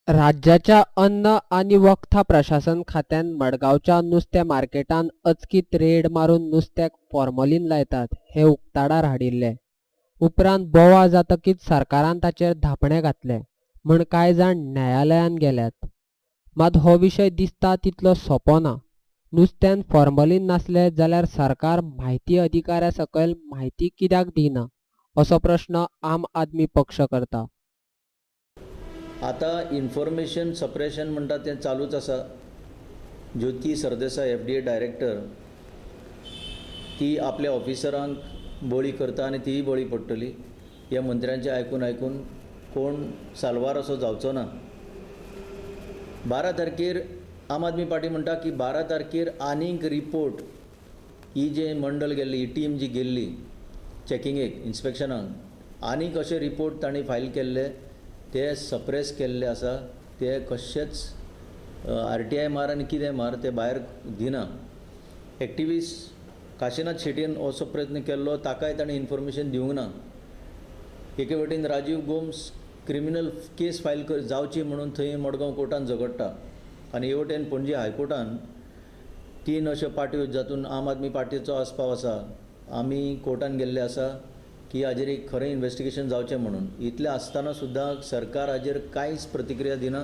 राज्याच्या अन्न आनी वखदां प्रशासन खात्यान मडगांवच्या नुस्तें मार्केटांत अचकीत रेड मारून नुस्त्याक फॉर्मोलीन लायतात हें उक्ताडार हाडिल्लें. उपरांत बोवाळ जातकीच सरकारान ताचेर धांपणें घातलें म्हूण कांय जाण न्यायालयांत गेल्यात. मात हो विशय दिसता तितलो सोंपो ना. नुस्त्यांत फॉर्मोलीन नासलें जाल्यार सरकार म्हायती अधिकाऱ्या सकयल म्हायती कित्याक दिना असो प्रस्न आम आदमी पक्ष करता. आतां इन्फॉर्मेशन सप्रेशन म्हणटा तें चालूच आसा. ज्योती सरदेसाय FDA director ती आपल्या ऑफिसरांक बळी करता आनी तीय बळी पडटली. ह्या मंत्र्यांचें आयकून आयकून कोण साल्वार असो जावचो ना. 12 तारखेर आम आदमी पार्टी म्हणटा की 12 तारखेर आनीक रिपोर्ट ही जे मंडळ गेल्ली, ही टीम जी गेल्ली चॅकिंगेक, इन्स्पेक्शनाक, आनीक अशे रिपोर्ट तांणी फायल केल्ले ते सप्रेस केल्ले आसा. ते कशेच RTI मार आनी कितें मार ते भायर दिना. एक्टिविस्ट काशिनाथ शेटयेन असो प्रयत्न केल्लो, ताकाय ताणें इन्फॉर्मेशन दिवंक ना. एके वटेन राजीव गोम्स क्रिमिनल केस फायल जावची म्हणून थंय मडगांव कोर्टान झगडटा आनी हे वटेन पणजी हायकोर्टान 3 अश्यो पार्ट्यो जातून आम आदमी पार्टीचो आस्पाव आसा, आमी कोर्टान गेल्ले आसा की हाजेर एक खरें इन्वेस्टिगेशन जावचें म्हणून. इतलें आसतना सुद्दां सरकार हाजेर कांयच प्रतिक्रिया दिना,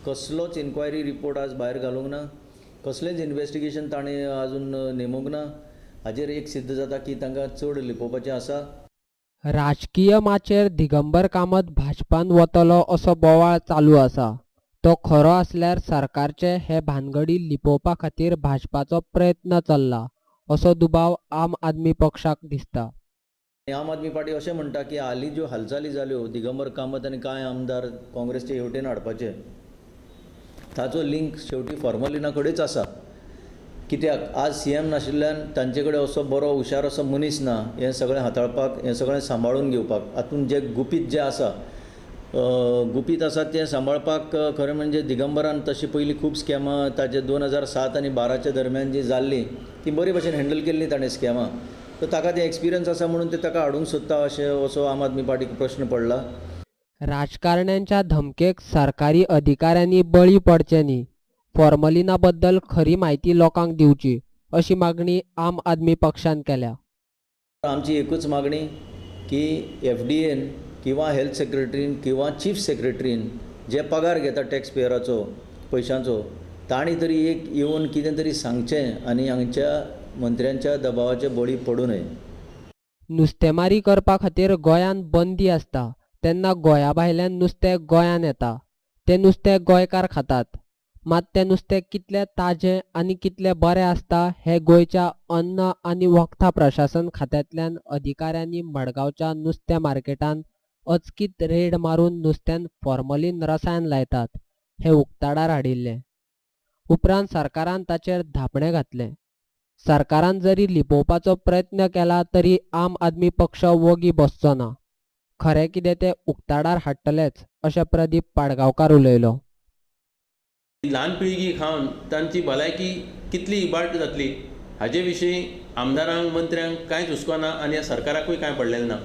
कसलोच इन्क्वायरी रिपोर्ट आज भायर घालूंक ना, कसलेंच इन्वेस्टिगेशन ताणें आजून नेमूंक ना. हाजेर एक सिद्ध जाता की तांकां चड लिपोवपाचें आसा. राजकीय माचयेर दिगंबर कामत भाजपान वतलो असो बोवाळ चालू आसा. तो खरो आसल्यार सरकारचे हे भानगडी लिपोवपा खातीर भाजपाचो प्रयत्न चल्ला असो दुबाव आम आदमी पक्षाक दिसता. आम आदमी पार्टी अशें म्हणटा की हालीं ज्यो हालचाली जाल्यो दिगंबर कामत आनी कांय आमदार काँग्रेसचे हेवटेन हाडपाचे, ताचो लिंक शेवटी फॉर्मलिना कडेच आसा. कित्याक आज CM नाशिल्ल्यान तांचे कडेन असो बरो हुशार असो मनीस ना हें सगळें हाताळपाक, हें सगळें सांबाळून घेवपाक. हातूंत जें गुपीत जें आसा, गुपीत आसा तें सांबाळपाक खरें म्हणजे दिगंबरान तशी पयलीं खूब स्कॅमां ताचे 2007 आनी 12च्या दरम्यान जी जाल्लीं ती बरे भशेन हँडल केल्लीं ताणें स्कॅमां. तर ताका ते एक्सपिरियन्स आसा म्हणून ते ताका हाडूंक सोदता अशें असो आम आदमी पार्टीक प्रश्न पडला. राजकारण्यांच्या धमकेक सरकारी अधिकाऱ्यांनी बळी पडचें न्ही, फॉर्मलिना बद्दल खरी म्हायती लोकांक दिवची अशी मागणी आम आदमी पक्षान केल्या. आमची एकूच मागणी की FDAन किंवा हेल्थ सेक्रेटरीन किंवा चीफ सेक्रेटरीन जे पगार घेता टॅक्स पेयराचो पयशांचो, तांणी तरी एक येवन कितें तरी सांगचें आनी हांगच्या मंत्र्यांच्या दबावाचे बळी पडूं नये. नुस्तेमारी करपा खातीर गोंयांत बंदी आसता तेन्ना गोंया भायल्यान नुस्तें गोंयांत येता. तें नुस्तें गोंयकार खातात. मात तें नुस्तें कितलें ताजें आनी कितलें बरें आसता हें गोंयच्या अन्न आनी वखदां प्रशासन खात्यांतल्यान अधिकाऱ्यांनी मडगांवच्या नुस्तें मार्केटांत अचकीत रेड मारून नुस्त्यांत फॉर्मोलीन रसायन लायतात हें उक्ताडार हाडिल्लें. उपरांत सरकारान ताचेर धांपणें घातलें. सरकारान जरी लिपोवपाचो प्रयत्न केला तरी आम आदमी पक्ष वोगी बसचो ना. खरें कितें तें उक्ताडार हाडटलेच अशें प्रदीप पाडगांवकार उलयलो. ल्हान पिळगी खावन तांची भलायकी कितली इबाड जातली हाजे विशीं आमदारांक मंत्र्यांक कांयच हुस्को ना आनी ह्या सरकाराकूय कांय पडलेलें ना.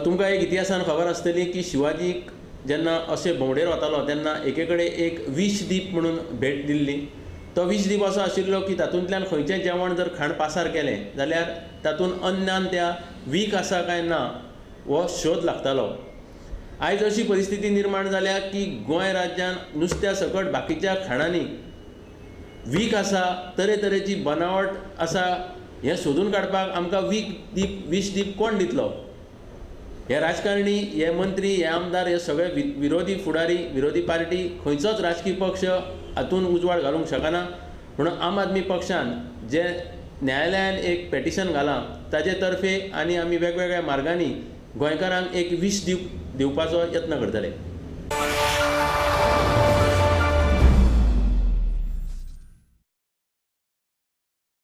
तुमकां एक इतिहासान खबर आसतली की शिवाजीक जेन्ना अशे भोंवडेर वतालो तेन्ना एके कडेन एक विषदीप म्हणून भेट दिल्ली. तो विषदीप असो आशिल्लो की तातूंतल्यान खंयचें जेवण जर खाण पासार केलें जाल्यार तातूंत अन्नान त्या वीख आसा काय ना हो शोध लागतालो. आयज अशी परिस्थिती निर्माण जाल्या की गोंय राज्यान नुस्त्या सकट बाकीच्या खाणांनी वीख आसा, तरेतरेची बनावट आसा, हें सोदून काडपाक आमकां वीख दीप विषदीप कोण दितलो? हे राजकारणी, हे मंत्री, हे आमदार, हे सगळे विरोधी फुडारी, विरोधी पार्टी, खंयचोच राजकीय पक्ष हातूंत उजवाड घालूंक शकना. म्हणून आम आदमी पक्षान जे न्यायालयान एक पेटिशन घालां ताजे तर्फे आनी आमी वेगवेगळ्या मार्गांनी गोंयकारांक एक विश दिवपाचो यत्न करतले.